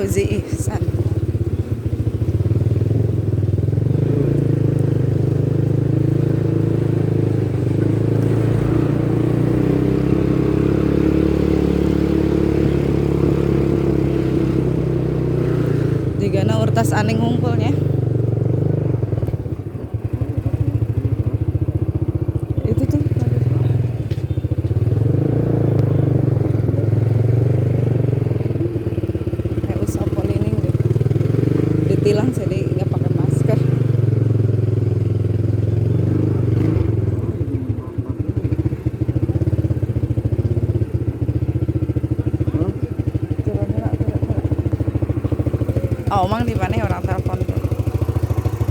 Fauzi Ihsan. Jigana urtas aning hungkulnya. Itu tuh. Kayak usah polining deh. Ditilang jadi nggak pakai masker. Turunnya lah, turun. Oh, mang di mana orang telepon?